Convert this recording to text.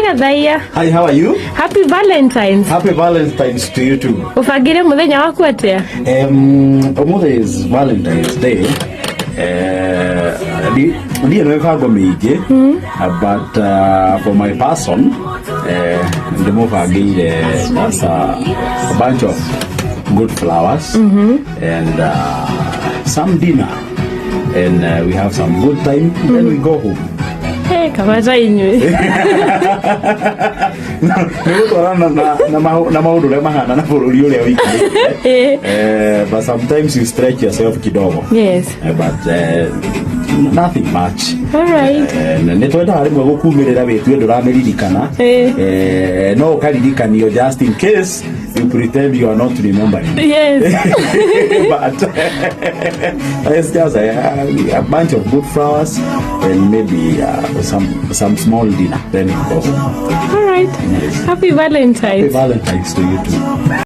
Gathaiya. Hi, how are you? Happy Valentine's. Happy Valentine's to you too. Ũbangire mũthenya waku atĩa? Ũmũthĩ is Valentine's Day. Ndiĩ na mĩbango mĩingĩ, but for my person, ndĩmũbangĩire just a bunch of good flowers and some dinner, and we have some good time, then we go home. Hey, kamata inyuĩ. Nĩ gũtwarana na maũndũ ũrĩa mahana na bũrũri ũrĩa wĩikarĩte. But sometimes you stretch yourself kidogo. But nothing much. All right. Nĩ twendaga rĩmwe gũkumĩrĩra wĩtue ndũramĩririkana. No ũkaririkanio just in case you pretend you are not remembering. But it's just a bunch of good flowers and maybe some small dinner, then you go home. All right. Yes. Happy Happy Valentine's. Valentine's to you too.